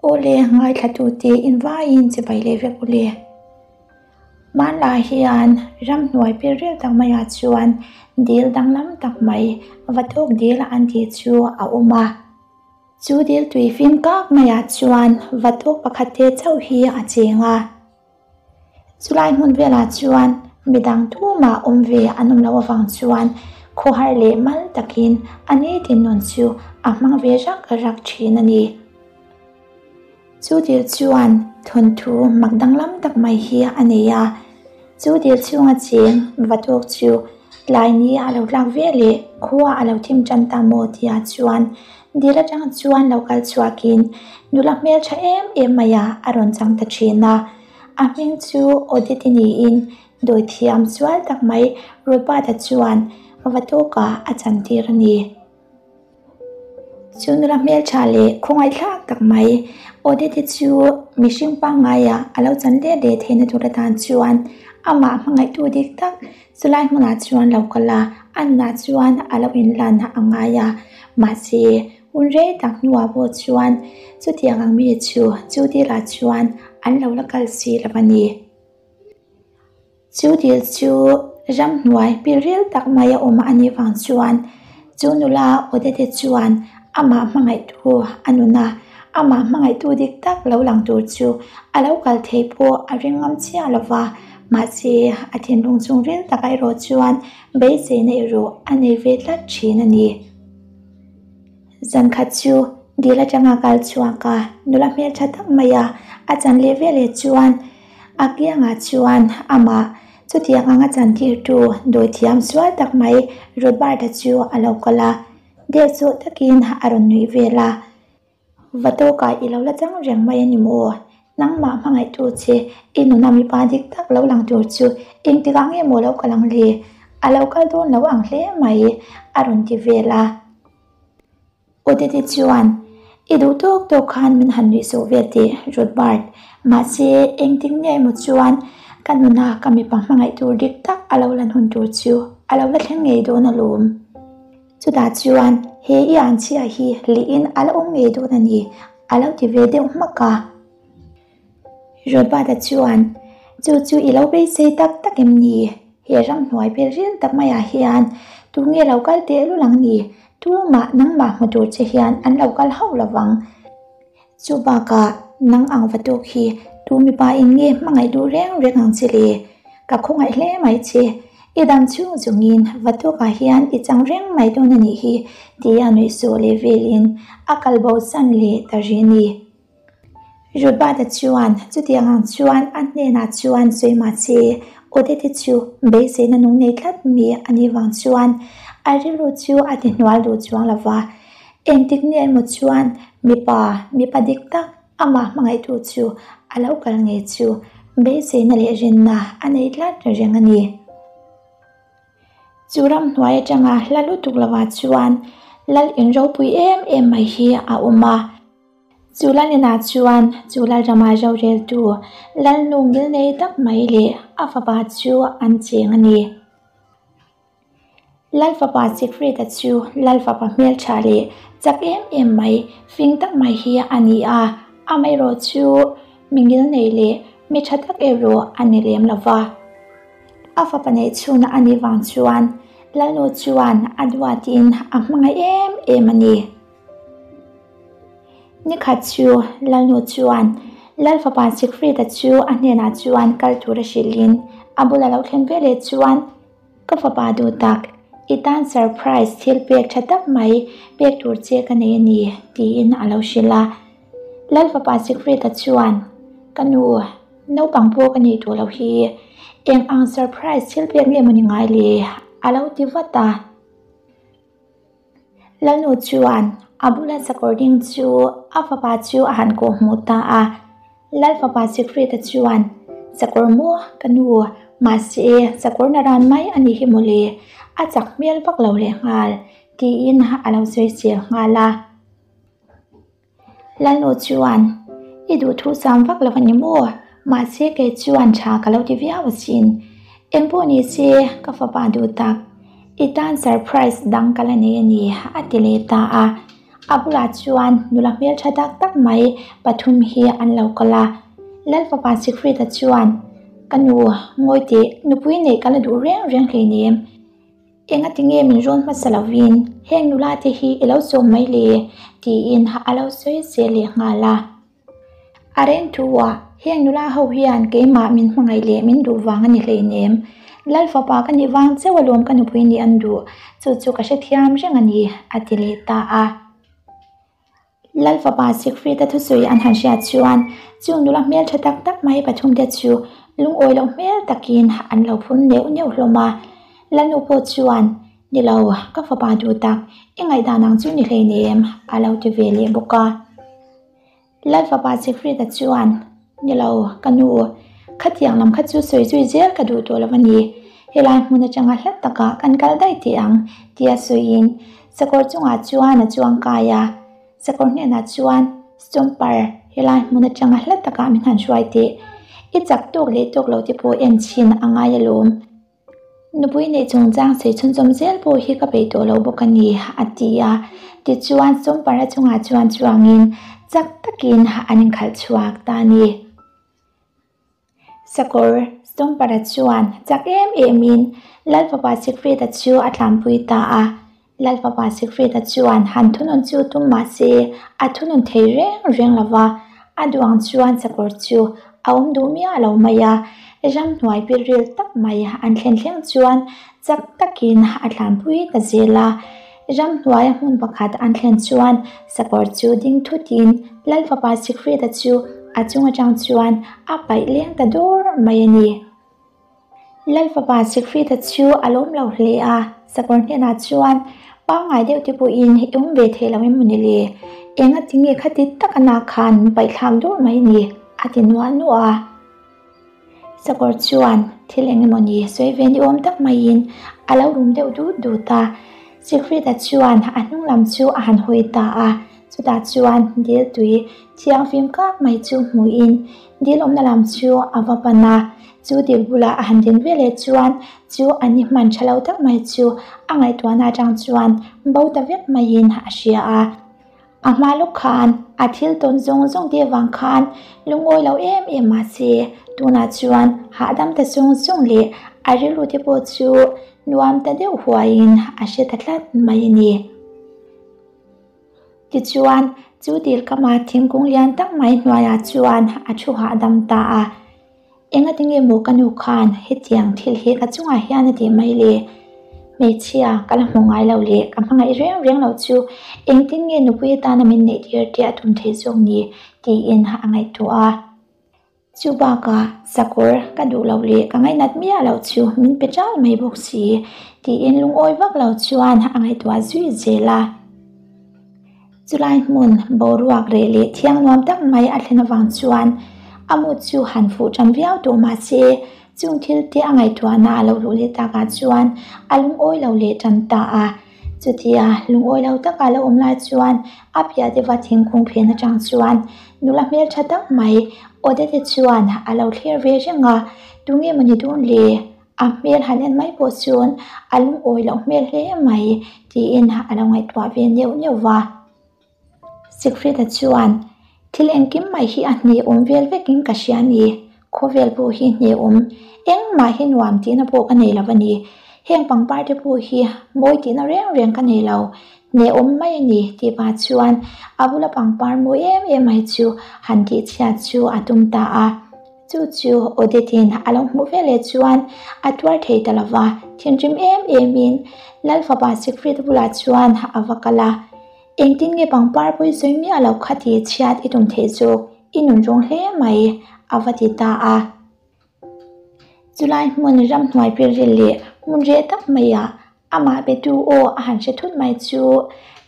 Awle, ngaithlatute invaiin chibai leh vek ule. Hmanlai hian ramhnuai pilril tak maiah chuan dil danglam tak mai Vathawk dil an tih chu a awm a. Chu dil tui fim kak maiah chuan Vathawk pakhat te chauh hi a cheng a. Chulai hmun velah chuan midang tumah awm ve an awm loh avang chuan khawhar leh mal takin a nitin nun chu a hmang ve rak rak thin a ni. Chu dil chuan thawnthu mak danglam tak mai hi a nei a, chu dil chhunga cheng va tawk chu tlai ni a lo tlak ve leh khua a lo thim tan ta maw tia chuan dil atang chuan lo kal chhuakin nula hmeltha em em mai a a rawn chang ta thin a, a hming chu Odette niin dawithiam sual tak mai Robert-a chuan va tawkah a chantir a ni. Chu nula hmeltha leh khawngaihthlak tak mai Odette chu mihring pangngaia a lo chan let leh theihna tur atan chuan amah hmangaihtu dik tak chulai hmunah chuan lo kal a, a nunah chuan a lo inlan a ngai a. Mahse, hun rei tak hnuah pawh chuan chutiang ang mi chu chu dilah chuan an lo la kal si lo a ni. Chu dil chu ramhnuai pilril tak mai a awm a nih vang chuan chu nula Odette chuan amah hmangaihtu a nun a, amah hmangaihtu dik tak lo lang tur chu a lo kal thei pawh a ring ngam chiah lo va, mahse a thinlung chhungril takah erawh chuan beiseina erawh a nei ve tlat thin a ni. Zan khat chu dil atanga kal chhuak a, nula hmeltha tak mai a, a chan leh veleh chuan a kiangah chuan amah chutiang anga chantirtu dawithiam sual tak mai Robert-a chu a lo kal a, deuh chawh takin a rawn nuih vel a. Va tawkah i lo la chang reng mai a ni maw? Nangmah hmangaihtu che i nuna mipa dik tak lo lang tur chu engtikah nge maw lo kal ang le? A lo kal dawn lo ang hle mai a rawn ti vel a. Odette chuan, I duh tawk tawk khan min han nuih sawh vel teh, Rodbert. Mahse, engtik nge emaw chuan ka nuna ka mipa hmangaih tur dik tak a lo lan hun tur chu a lo la thleng ngei dawn alawm. Chutah chuan he i anchhia hi lihin a la awm ngei dawn a ni, a lo ti ve deuh hmak a. Robert-a chuan, Chu chu i lo beisei tak tak em ni? He ramhnuai vel ril tak maiah hian tunge lo kal teh lul ang ni? Tumah nangmah hmu tur che hian an lo kal hauh lo vang. Chu bakah nang ang va tawk hi tu mipa in nge hmangaih duh reng reng ang che le? Ka khawngaih hle mai che. I dam chhung chungin va tawkah hian i chang reng mai dawn a nih hi, tia nuihsawh leh velin a kal bo san leh ta ri a ni. Robert-a chuan chutiang ang chuan a hnenah chuan sawi mah se, Odette chu beiseina nung nei tlat mi a nih vang chuan a rilru chu a ti hnual duh chuang lo va. Engtik ni emaw chuan mipa, mipa dik tak amah hmangaihtu chu a lo kal ngei chu beiseina leh rinna a nei tlat reng a ni. Chu ramhnuai atanga hla lutuk lovah chuan lal in ropui em em mai hi a awm a. Chu Lalina chuan chu Lalrama roreltu Lalnu ngilnei tak mai leh a fapa chu an cheng a ni. Lal fapa Siegfried-a chu Lal fapa hmeltha leh chak em em mai, fing tak mai hi a ni a, amaherawh chu mi ngilnei leh mi tha tak erawh a ni lem lo va. A fapa neih chhunah a nih vang chuan Lalnu chuan a duatin a hmangaih em em a ni. Nikhat chu Lalnu chuan Lal fapa Siegfried-a chu a hnenah chuan kal tur a hrilhin a bula lo thlen ve leh chuan Ka fapa duh tak, i tan surprise thil pek tha tak mai pek tur che ka nei a ni tiin a lo hrilh a. Lal fapa Siegfried-a chuan Ka nu, naupang pawh ka nih duh loh hi, eng ang surprise thil pek nge maw ni ngai le? a lo ti vat a. Lalnu chuan a bula sakawr ding chu a fapa chu a han kawh hmuh ta a, Lal fapa Siegfried-a chuan, Sakawr maw ka nu, mahse sakawr na ran mai a nih hi mawle, a chak hmel vak lo leh nghal, tiin a lo sawisel nghal a. Lalnu chuan, I duh thu sam vak lo a ni maw? Mahse kei chuan tha ka lo ti viau asin. Engpawh ni se ka fapa duh tak, i tan surprise dang ka la nei a ni, a ti leh ta a. A bulah chuan nula hmeltha tak tak mai pathum hi an lo kal a. Lalfapa Siegfried-a chuan, Ka nu, ngawi teh, nupui neih ka la duh reng reng hleinem. Engati nge min rawn hmasa lovin heng nula te hi i lo sawm mai le? tiin a lo sawi zel leh nghal a. A reng thu-ah heng nula ho hian keimah min hmangaih leh min duh vang a ni hleinem. Lal fapa ka nih vang chauh alawm ka nupui nih an duh, chu chu ka hrethiam reng a ni, a ti leh ta a. Lal fapa Siegfried-a thusawi an han hriat chuan chung nula hmel tha tak tak mai pathumte chu lungawi loh hmel takin an lo phun neuh neuh hlawm a. Lalnu pawh chuan, Ni lo, ka fapa duh tak, i ngaihdan ang chu ni hleinem, a lo ti ve leh bawk a. Lal fapa Siegfried-a chuan, Ni lo, ka nu, khatiang lam kha chu sawi zui zel ka duh tawh lo a ni. Helai hmun atanga hlat takah kan kal daih teh ang, tia sawiin Sakawr chungah chuan a chuang kai a, sakawr hnenah chuan, Stomper, helai hmun atanga hla takah min han hruai teh. I chak tawk leh tawk lo te pawh en chhin a ngai alawm. Nupui neih chungchang sawi chhunzawm zel pawh hi ka peih tawh lo bawk a ni, a ti a. Tichuan, Stomper-a chungah chuan chuangin chak takin an inkhalh chhuak ta a ni. Sakawr Stomper-a chuan chak em emin Lalfapa Siegfried-a chu a tlanpui ta a. Lalfapa Siegfried-a chuan han thunun chu tum mah se a thunun thei reng reng lo va, a duang chuan sakawr chu a awm duh miah lo mai a. Ramhnuai pilril tak mai an thlen thleng chuan chak takin a tlanpui ta zel a. Ramhnuaia hmun pakhat an thlen chuan sakawr chu ding thutin Lalfapa Siegfried-a chu a chung atang chuan a paih leng ta dur mai a ni. Lalfapa Siegfried-a chu a lawm lo hle a, sakawr hnenah chuan pangngai deuh te pawhin i awm ve thei lo em mawni le? Enga tinge khati taka na khan min paih thlak dur mai ni? a ti nuah nuah a. Sakawr chuan thil eng emaw ni sawi ve ni awm tak maiin a lo rum deuh dut dut a. Siegfried-a chuan a hnung lam chu a han hawi ta a, chutah chuan dil tui thianghlim kak mai chu hmuhin dil awmna lam chu a va pan a. Chu dil bulah a han din veleh chuan chu an ni hman tha lo tak mai chu a ngaihtuahna atang chuan bo ta vek maiin a hria a. A hma lawk khan a thil tawn zawng zawng te avang khan lungawi lo em em mah se tunah chuan hahdam ta zawng zawng leh a rilru te pawh chu nuam ta deuh huaiin a hre ta tlat mai a ni. Tichuan chu dil kama thingkung lian tak mai hnuaiah chuan a thu hahdam ta a. Engati nge maw ka nu khan hetiang thil hi ka chungah hian a tih mai le? Hmeichhia ka la hmu ngai lo leh ka hmangaih reng reng lo chu engtin nge nupui atana min neih tir tih a tum thei zawk ni? tiin a ngaihtuah a. Chu bakah sakawr ka duh loh leh ka ngainat miah loh chu min pe ṭal mai bawk si tiin lungawi vak lo chuan a ngaihtuah zui zel a. Chulai hmun boruak reh leh thiang nuam tak mai a thlen avang chuan a mut chu han fuh ṭan viau tawh mah se, chung thil te a ngaihtuahna a lo luh leh takah chuan a lungawi lo leh ṭan ta a. Chutia lungawi lo taka lo awm lai chuan a piah deuha thingkung phen aṭang chuan nula hmelṭha tak mai Odette chuan a lo thlir ve reng a, Tunge maw ni dawn le? A hmel han en mai pawh chuan a lungawi loh hmel hle mai tiin a lo ngaihtuah ve neuh neuh va. Siegfried-a chuan, Thil engkim mai hi a hnehawm vel vekin ka hria a ni. Khawvel pawh hi hnehawm, engmah hi nuam tihna pawh ka nei lo a ni. Heng pangpar te pawh hi mawi tihna reng reng ka nei lo, hnehawm mai a ni tih pah chuan a bula pangpar mawi em em mai chu han tihchhiat chu a tum ta a. Chu chu Odette-in a lo hmuh veleh chuan a tuar thei ta lova, thinrim em emin Lalfapa Siegfried bulah chuan a va kal a. Engtin nge pangpar pawi sawi miah lo kha ti chhiat i tum theih zawk, i nun rawng hle mai, a va ti ta a. Chulai hmun ramhnuai pilril leh hmun reh tak maiah Amah betu aw a han hre thut mai chu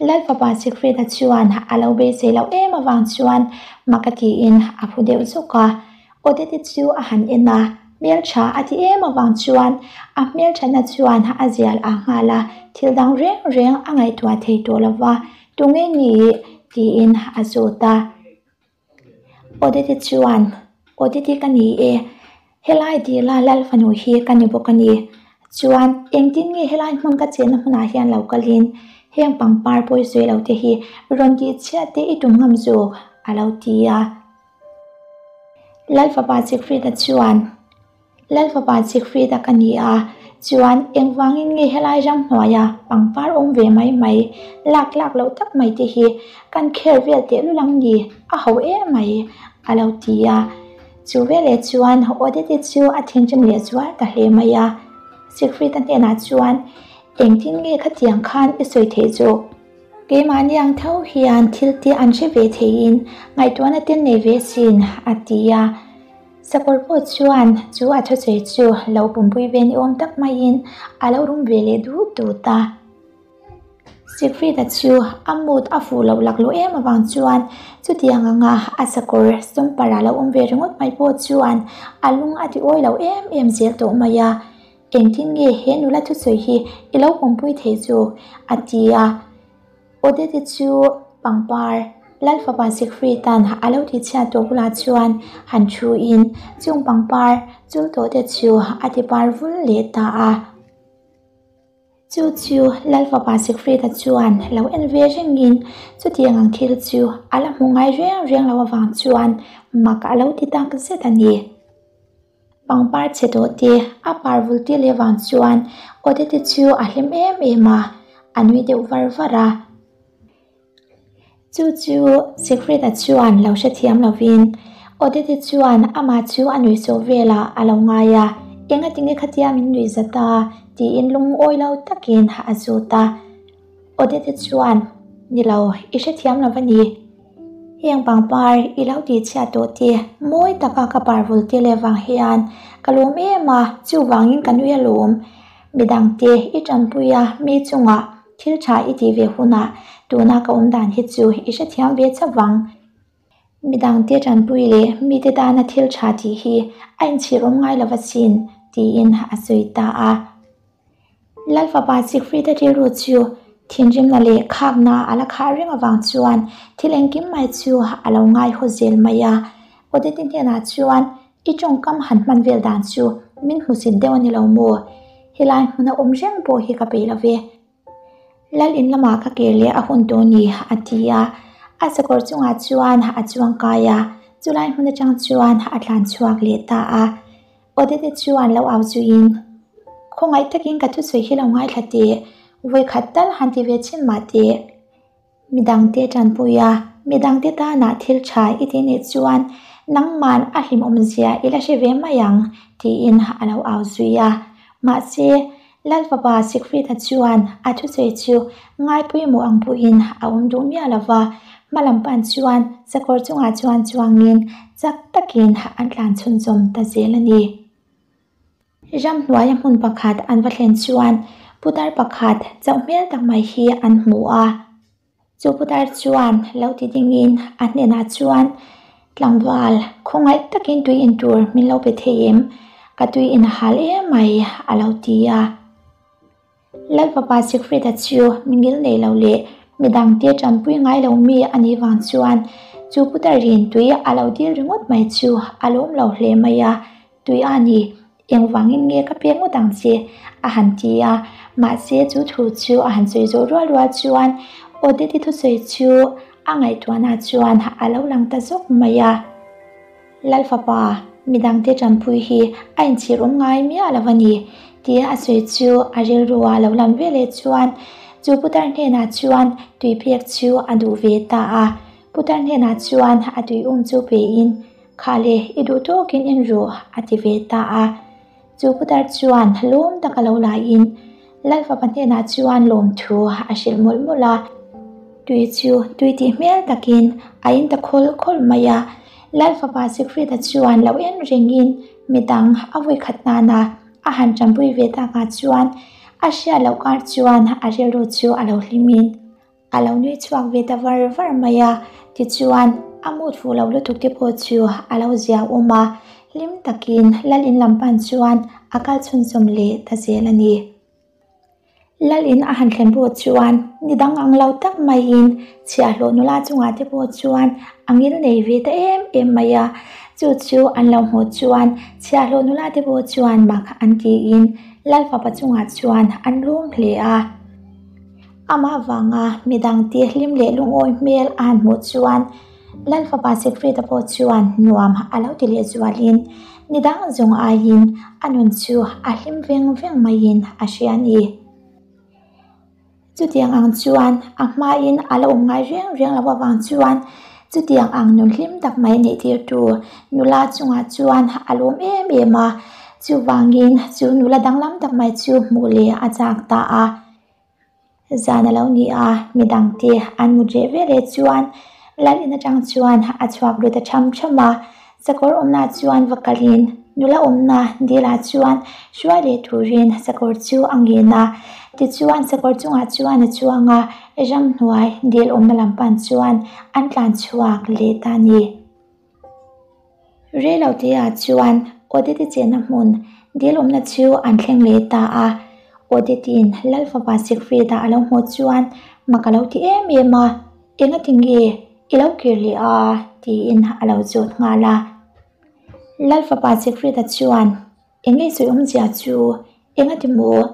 Lalfapa Siegfried-a chuan a lo beisei loh em avang chuan mak a tiin a phu deuh zawk a. Odette chu a han en a, hmeltha a ti em avang chuan a hmelthatna chuan a zial a nghal a, thil dang reng reng a ngaihtuah thei tawh lo va, Tunge ni? tiin a zawt a. Odette chuan, Odette ka ni e, helai dila Lal fanu hi ka ni bawk a ni. Chuan, engtin nge helai hmun ka chenna hmunah hian lo kalin? Heng pangpar pawi sawi lo te hi rawn tih chhiat te i tum ngam zawk, a lo ti a. Lalfapa Siegfried-a chuan, Lalfapa Siegfried-a ka ni a, chuan engvangin nge helai ram hnuaia pangpar awm ve mai mai, lak tlak loh tak mai te hi kan kher vel tehlul ang ni, a ho em mai, a lo ti a. Chu veleh chuan Odette chu a thinrim leh zual ta hle mai a. Siegfried-a hnenah chuan, Engtin nge khatiang khan i sawi theih zawk? Keimahni ang tho hian thil te an hre ve theiin ngaihtuahna te nei ve sin, a ti a. Sakawr pawh chuan chu a thusawi chu lo pumpui ve ni awm tak maiin a lo rum ve leh dut dut a. Siegfried-a chu a mood a fuh loh laklawh em avang chuan chutiang anga a sakawr sawmpara lo awm ve ringawt mai pawh chuan a lung a ti awi lo em em zel tawh mai a. Engtin nge he nula thusawi hi i lo pawmpui thei chu? a ti a. Odette chu pangpar Lalfapa Siegfried-a'n a lo tihchhiat tawh bulah chuan han thuin chung pangpar chul tawh te chu a ti par vul leh ta a. Chu chu Lalfapa Siegfried-a chuan lo en ve rengin chutiang ang thil chu a la hmu ngai reng reng lo avang chuan mak a lo ti tak zet a ni. Pangpar chhe tawh te a par vul tir leh vang chuan Odette chu a hlim em em a, a nui deuh var var a. Chu chu Siegfried-a chuan lo hrethiam lovin Odette chuan amah chu a nui sawh velah a lo ngai a, Engatinge khatia min nui zat a? tiin lungawi lo takin a zut a. Odette chuan, Ni lo, i hrethiam lo va ni. Heng pangpar i lo tih chhiat tawh te, mawi taka ka par vul te leh vang hian ka lawm em a, chuvangin ka nui alawm. Midangte i tanpui a, mi chungah thil tha i tih ve hunah tuna ka awm dan hi chu i hrethiam ve chauh vang. Midangte tanpui leh mite tana thil tha tih hi a inchhir awm ngai lo asin, tiin a sawi ta a. Lalfapa Siegfried-a rilru chu thinrimna leh khakna a la khah reng avang chuan thil engkim mai chu a lo ngai haw zel mai a. Odette hnenah chuan, I tawngkam han hman vel dan chu min hmusit deuh a ni lo maw? Helai hmuna awm reng pawh hi ka peih lo ve. Lal in lamah ka kir leh a hun tawh ni, a ti a. A sakawr chungah chuan a chuang kai a, chulai hmun atang chuan a tlan chhuak leh ta a. Odette chuan lo au zuiin, Khawngaih takin ka thusawi hi lo ngaithla teh, vawikhat tal han ti ve chin mah teh. Midangte tanpui a, midangte tanah thil tha i ti nih chuan nangman a hlimawmzia i la hre ve mai ang, tiin a lo au zui a. Mahse, Lalfapa Siegfried-a chuan a thusawi chu ngaipawimawh ang pawhin a awm duh miah lo va, hmalam pan chuan sakawr chungah chuan chuangin chak takin an tlan chhunzawm ta zel a ni. Ramhnuaia hmun pakhat an va thlen chuan putar pakhat chauh hmel tak mai hi an hmu a. Chu putar chuan lo ti dingin a hnenah chuan, Tlangval, khawngaih takin tui in tur min lo pe thei em? Ka tui in a hal em mai, a lo ti a. Lalfapa Siegfried-a chu mi ngil nei lo leh midangte tanpui ngai lo mi a nih vang chuan chu putarin tui a lo dil ringawt mai chu a lawm lo hle mai a. Tui a ni, engvangin nge ka pek ngawt ang che? a han ti a, mahse chu thu chu a han sawi zawh rual rual chuan Odette-i thusawi chu a ngaihtuahna chuan a lo lang ta zawk mai a. Lalfapa, midangte tanpui hi a inchhir awm ngai miah lo a ni, tia a sawi chu a rilrua lo lam veleh chuan chu putar hnenah chuan tui pek chu a duh ve ta a. Putar hnenah chuan a tui um chu pein, Kha le, i duh tawkin en rawh, a ti ve ta a. Chu putar chuan lawm taka lo laiin Lalfapa hnenah chuan lawmthu a hrilh mawlh mawlh a. Tui chu tui tih hmel takin a in ta khawlh khawlh mai a. Lalfapa Siegfried-a chuan lo en rengin midang a vawikhat nana a han tanpui ve takah chuan a hriat loh kar chuan a rilru chu a lo hlimin A lo nui chhuak ve ta var var mai a, tichuan a mood fuh lo lutuk te pawh chu a lo zia awm a, hlim takin Lal in lam pan chuan a kal chhunzawm leh ta zel a ni. Lal in a han thlen pawh chuan ni dang ang lo tak maiin chhiahhlawh nula chungah te pawh chuan a ngil nei ve ta em em mai a, chu chu an lo hmuh chuan chhiahhlawh nula te pawh chuan mak an tiin Lal fapa chungah chuan an lawm hle a. Amah avanga midangte hlim leh lungawi hmel a han hmuh chuan Lalfapa Siegfried-a pawh chuan nuam a lo ti leh zualin ni dang zawng aiin a nun chu a hlim veng veng maiin a hria a ni. Chutiang ang chuan a hmain a la awm ngai reng reng loh avang chuan chutiang ang nun hlim tak mai neih tirtu nula chungah chuan a lawm em em a, chuvangin chu nula danglam tak mai chu hmuh leh a chak ta a. Zan a lo ni a, midangte an mut reh ve leh chuan lal in atang chuan a chhuak lut a tham tham a, sakawr awmna chuan va kalin nula awmna dil ah chuan hruai leh turin sakawr chu a ngen a, tichuan sakawr chungah chuan a chuang a, ramhnuai dil awmna lam pan chuan an tlan chhuak leh ta a ni. Rei lo te ah chuan Odette chenna hmun dil awmna chu an thleng leh ta a, Odette-in Lal fapa Siegfried-a a lo hmuh chuan mak a lo ti em em a, Engati nge i lo kir leh a? tiin a lo zawt nghal a. Lal fapa Siegfried-a chuan Eng nge sawi awmzia chu? Engati maw?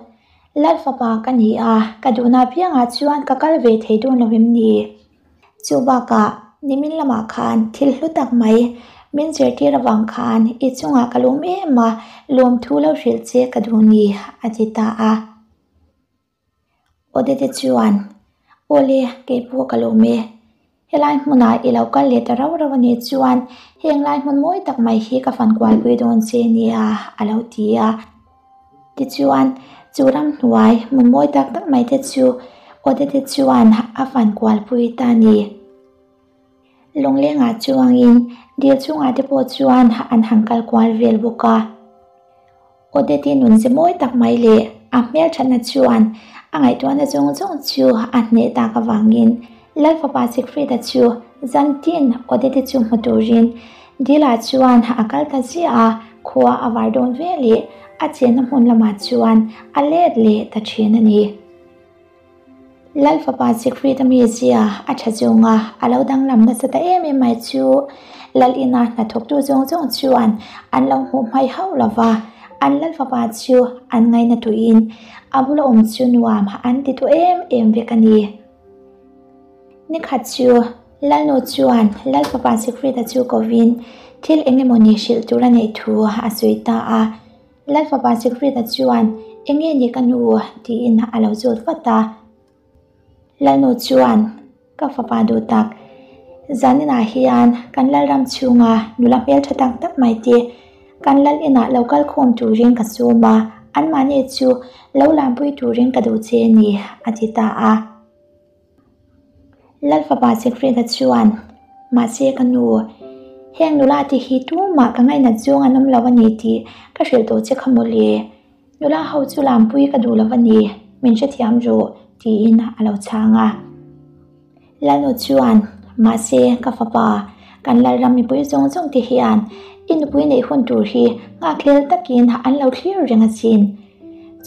Lal fapa ka ni a, ka duhna apiangah chuan ka kal ve thei dawn lo em ni? Chu bakah nimin lamah khan thil hlu tak mai min zirtir avang khan i chungah ka lawm em a, lawmthu lo hrilh che ka duh ni, a ti ta a. Odette chuan, Awle, kei pawh ka lawm e. Helai hmunah i lo kal leh ta rau rau a nih chuan heng lai hmun mawi tak mai hi ka fan kualpui dawn che nia, a lo ti a. Tichuan, chu ramhnuai hmun mawi tak tak mai te chu Odette chuan a fan kualpui ta a ni. Lunglengah chuangin dil chungah te pawh chuan an han kal kual vel bawk a. Odette nun ze mawi tak mai leh a hmelthatna chuan a ngaihtuahna zawng zawng chu a hneh tak avangin Lal fapa Siegfried-a chu zantin Odette chu hmu turin dilah chuan a kal ta ziah a, khua a var dawn ve leh a chenna hmun lamah chuan a let leh ta thin a ni. Lal fapa Siegfried-a mizia a tha zawnga a lo danglam nasa ta em em mai chu Lal ina hnathawktu zawng zawng chuan an lo hmuh hmai hauh lo va, an Lal fapa chu an ngaina tuiin a bula awm chu nuam an ti duh em em vek a ni. Nikhat chu Lalnu chuan Lal fapa Siegfried-a chu kovin thil eng emaw ni hrilh tur a neih thu a sawi ta a. Lal fapa Siegfried-a chuan, Eng nge ni ka nu? tiin a lo zawt vat a. Lalnu chuan, Ka fapa duh tak, zaninah hian kan Lalram chhunga nula hmeltha tak tak mai te kan Lal inah lo kal khawm turin ka sawm a, anmahni chu lo lampui turin ka duh che a ni, a ti ta a. Lal fapa Siegfried-a chuan, Mahse ka nu, heng nula te hi tumah ka ngainat zawng an awm lo a ni tih ka hrilh tawh che kha mawle. Nula ho chu lampui ka duh lo a ni, min hrethiam rawh, tiin a lo chhang a. Lalnu chuan, Mahse ka fapa, kan Lalram mipui zawng zawng te hian i nupui neih hun tur hi nghakhlel takin an lo thlir reng asin.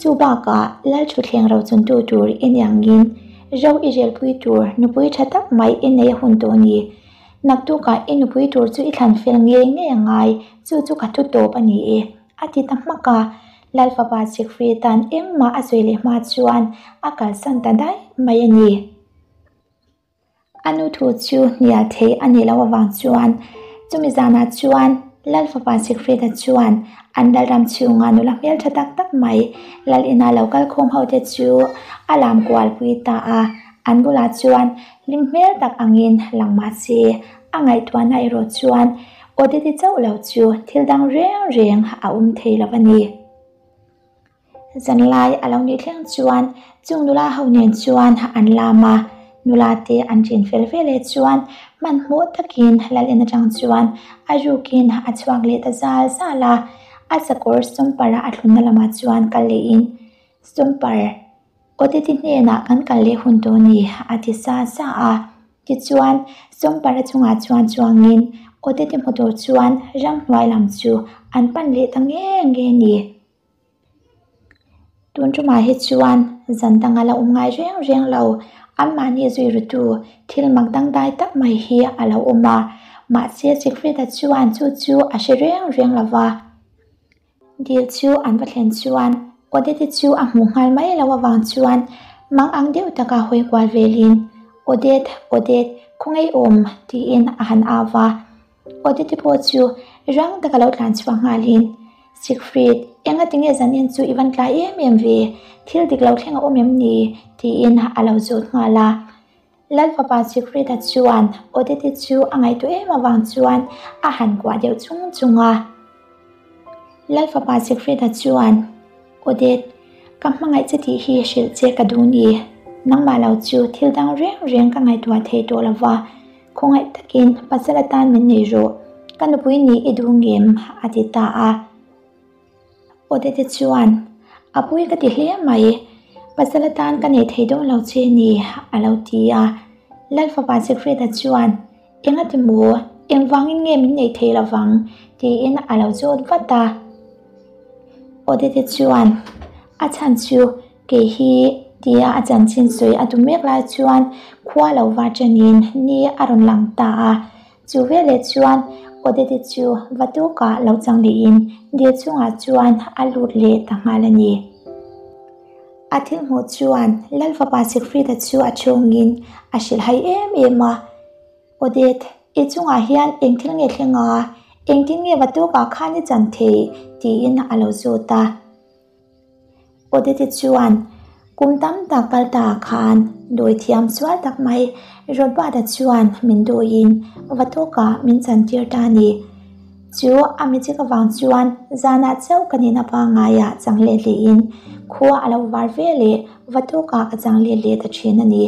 Chu bakah Lal thutthleng ro chuntu tur i ni angin ro i relpui tur nupui tha tak mai i nei a hun tawh a ni. Naktukah i nupui tur chu i thlan fel ngei ngei a ngai, chu chu ka thu tawp a ni e, a ti ta hmak a. Lal fapa Siegfried-a'n engmah a sawi leh hma chuan a kalsan ta daih mai a ni. A nu thu chu hnial thei a nih loh avang chuan chumi zanah chuan Lal fapa Siegfried-a chuan an Lalram chhunga nula hmeltha tak tak mai Lal ina lo kal khawm ho te chu a lam kual pui ta a, an bulah chuan hlim hmel tak angin lang mah se a ngaihtuahna erawh chuan Odette chauh lo chu thil dang reng reng a awm thei lo a ni. Zanlai a lo nih thleng chuan chung nula ho nen chuan an lam a, nula te an ṭin fel ve leh chuan hmanhmawh takin lal en aṭang chuan a rukin a chhuak leh ta zal zal a, a sakawr Sawmpara a thlunna lamah chuan kal lehin Sawmpar Odette hnenah kan kal leh hun tawh a ni a ti sa sa a, tichuan Sawmpara chungah chuan chuangin Odette hmu tur chuan ramhnuai lam chu an pan leh ta nge nge a ni. Tun tumah hi chuan zan danga la awm ngai reng reng lo, anmahni zui rutu thil mak dangdai tak mai hi a lo awm a, mahse Siegfried-a chuan chu chu a hre reng reng lo va. Dil chu an va thlen chuan Odette chu a hmuh nghal mai lo avang chuan Mang ang deuh taka hawi kual velin, Odette, Odette, khawngaih awm, tiin a han au va. Odette pawh chu rang taka lo tlan chhuak nghalin, Siegfried, enga tinge zanin chu i van tlai em em ve? Thil dik lo thleng a awm em ni? tiin a lo zawt nghal a. Lal fapa Siegfried-a chuan Odette chu a ngaihtuah em avang chuan a han kuah deuh chung chung a. Lal fapa Siegfried-a chuan, Odette, ka hmangaih che tih hi hrilh che ka duh ni. Nangmah lo chu thil dang reng reng ka ngaihtuah thei tawh lo va, khawngaih takin pasal atan min nei rawh. Ka nupui nih i duh ngem? a ti ta a. Odette chuan, A pui ka ti hle mai, pasal atan ka nei thei dawn lo che ni, a lo ti a. Lal fapa Siegfried-a chuan, Enga ti maw? Engvangin nge min nei thei lovang? tiin a lo zawt vat a. Odette chuan, A chhan chu kei hi, tia a chanchin sawi a duh mek lai chuan khua lo var ṭanin ni a rawn lang ta a. Chu veleh chuan Odette chu va tawkah lo chang lehin dil chungah chuan a lut leh ta nghal a ni. A thil hmuh chuan Lal fapa Siegfried-a chu a chhungin a hrilhhai em em a, Odette, i chungah hian eng thil nge thleng a? Engtin nge va tawkah khan i chan theih? tiin a lo zawt a. Odette chuan kum tam tak kal ta khan dawi thiam sual tak mai Robert-a chuan min dawiin va tawkah min chantir ta a ni. Chu a michik avang chuan zanah chauh ka nihna pangaiah chang let lehin khua a lo var ve leh va tawkah ka chang let leh ta thin a ni.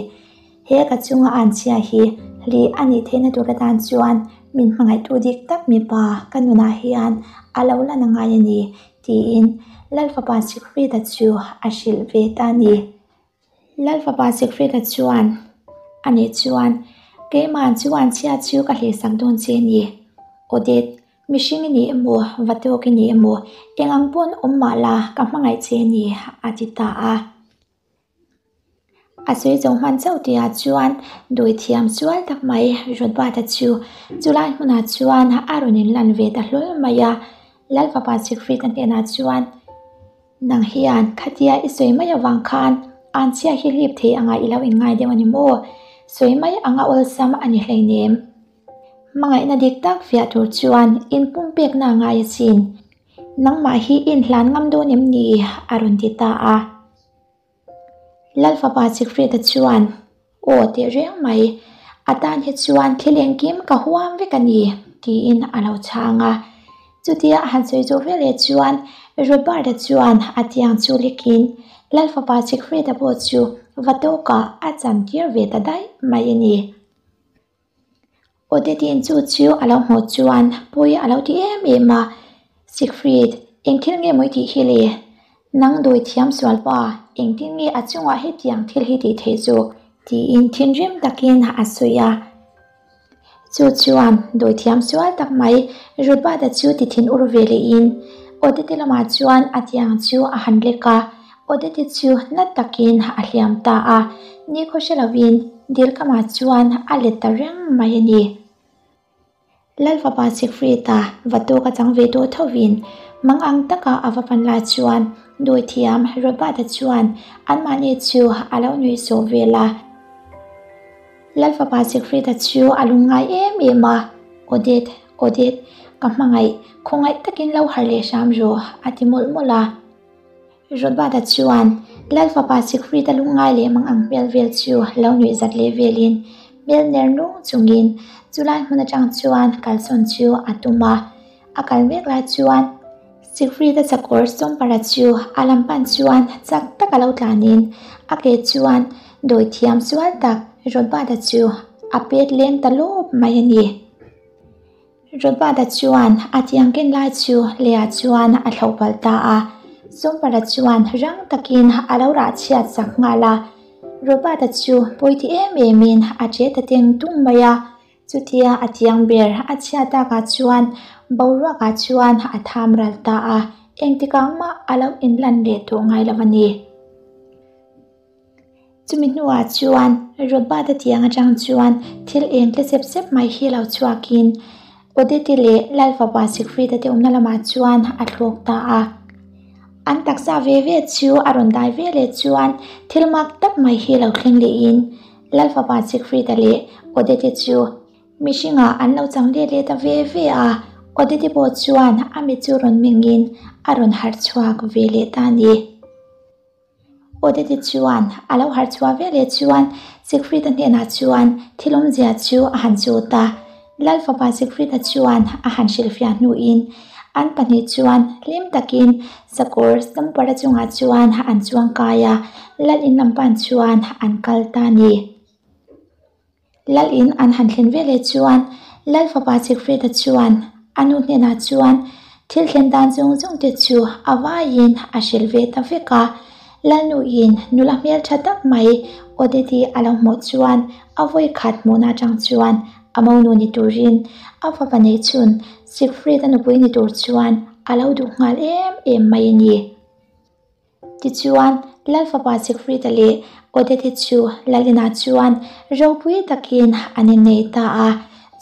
He ka chunga an chhia hi hlih a nih theihna tur atan chuan min hmangaihtu dik tak mipa ka nunah hian a lo lan a ngai a ni tiin Lal fapa Siegfried-a chu a hrilh ve ta a ni. Lal fapa Siegfried-a chuan, Ani chuan, keimah chu an chhia chu ka hlihsak dawn che a ni. Odette, mihring i ni emaw, vatawk i ni emaw, eng ang pawn awm mah la ka hmangaih che a ni, a ti ta a. A sawi zo hman chauh tihah chuan dawi thiam sual tak mai Rodbata chu chulai hmunah chuan a rawn inlan ve ta hlawl mai a. Lal fapa Siegfried-a hnenah chuan, Nang hian khatia i sawi mai avang khan anchhia hi lip thei anga i lo inngai deuh a ni maw? Sawi mai anga awlsam a ni hleinem. Hmangaihna dik tak fiah tur chuan inpumpekna a ngai asin. Nangmah hi i inhlan ngam dawn em ni? a rawn ti ta a. Lal fapa Siegfried-a chuan, Aw teh reng mai, a tan hi chuan thil engkim ka huam vek a ni, tiin a lo chhang a. Chutia a han sawi zawh veleh chuan Robert-a chuan a tiang chu lekin Lal fapa Siegfried-a pawh chu va tawkah a chan tir ve ta daih mai a ni. Odette-in chu chu a lo hmuh chuan pawi a lo ti em em a, Siegfried, eng thil nge mawi tih hi le? Nang dawi thiam sual pa, engtin nge a chungah hetiang thil hi tih theih zawk? tiin thinrim takin a sawi a. Chu chuan dawi thiam sual tak mai Rudbata chu ti thin ur ve lehin Odette lamah chuan a tiang chu a han lek a. Odette chu na takin a hliam ta a, nikhaw hre lovin dil kamah chuan a let ta reng mai a ni. Lal fapa Siegfried-a va tawk a chang ve tawh thovin mang ang taka a va pan lai chuan dawithiam Robert-a chuan anmahni chu a lo nuih sawh vel a. Lal fapa Siegfried-a chu a lungngai em em a, Odette, Odette, ka hmangaih, khawngaih takin lo harh leh hram rawh, a ti mawlh mawlh a. Robert-a chuan Lal fapa Siegfried-a lungngai leh mang ang hmel vel chu lo nuih zat leh velin hmel ner nung chungin chulai hmun atang chuan kalsawn chu a tum a. A kal mek lai chuan Siegfried-a chakawr Sawmpara chu a lam pan chuan chak taka lo tlanin a ke chuan dawithiam sual tak Robert-a chu a pet leng ta lawp mai a ni. Robert-a chuan a tiang ken lai chu Leah chuan a thloh palh ta a, Sawmpara chuan rang takin a lo rah chhiat sak nghal a. Robert-a chu pawi ti em emin a che ta teng tung mai a, chutia a tiang ber a chhiat takah chuan boruakah chuan a tham ral ta a, engtikah mah a lo inlan leh tawh ngai lo a ni. Chumi hnuah chuan Robert-a tiang atang chuan thil eng tle sep sep mai hi lo chhuakin Odette leh Lal fapa Siegfried-a te awmna lamah chuan a thlawk ta a. An taksa ve ve chu a rawn dai ve leh chuan thil mak tak mai hi lo thleng lehin Lal fapa Siegfried-a leh Odette chu mihringah an lo chang let leh ta ve ve a. Odette pawh chuan a mit chu rawn mengin a rawn harh chhuak ve leh ta a ni. Odette chuan a lo harh chhuah ve leh chuan Siegfried-a hnenah chuan thil awmzia chu a han chut a. Lal fapa Siegfried-a chuan a han hrilhfiah hnuin an pahnih chuan hlim takin sakawr Stamper-a chungah chuan an chuang kai a, Lal in lam pan chuan an kal ta a ni. Lal in an han thlen ve leh chuan Lal fapa Siegfried-a chuan a nu hnenah chuan thil thlen dan zawng zawng te chu a vaiin a hrilh ve ta vek a. Lal nuin nula hmeltha tak mai Odette a lo hmuh chuan a vawi khat hmuhna atang chuan a monu ni turin a fapa nei chhun Siegfried-a nupui ni tur chuan a lo duh nghal em em mai a ni. Tichuan, Lal fapa Siegfried-a leh Odette chu Lalina chuan ropui takin an innei ta a.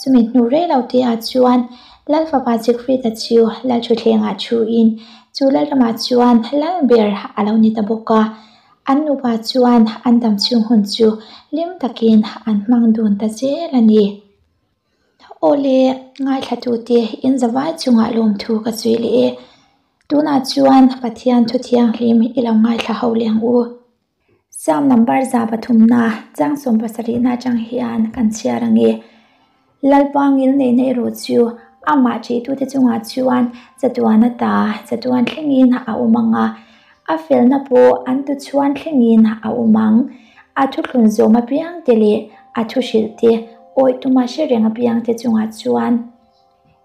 Chumi hnu rei lo te ah chuan Lal fapa Siegfried-a chu Lal thutthlengah thuin chu Lal ramah chuan Lal ber a lo ni ta bawk a. An nupa chuan an dam chhung hun chu hlim takin an hmang dun ta zel a ni. Awle, ngaithlatute in zavai chungah lawmthu ka sawi leh e. Tunah chuan Pathian thu thianghlim i lo ngaithla ho leh ang u. Psalm number 300 chang 70na atang hian kan chhiar ang e. Lalpa ngil neihna erawh chu amah ṭihtute chungah chuan chatuan ata chatuan thlengin a awm ang a, a felna pawh an tuchhuan thlengin a awm ang. A thuthlun zawm apiangte leh a thu hrilhte awih tuma hre reng apiangte chungah chuan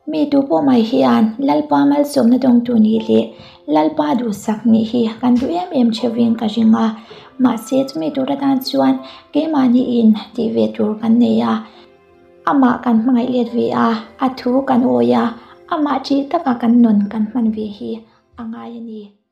Mi tu pawh mai hian Lalpa malsawmna dawngtu nih leh Lalpa duhsak nih hi kan duh em em theuhin ka ring a. Mahse chumi tur atan chuan keimahniin tih ve tur kan nei a. Amah kan hmangaih let ve a, a thu kan awi a, amah ṭih taka kan nun kan hman ve hi a ngai a ni.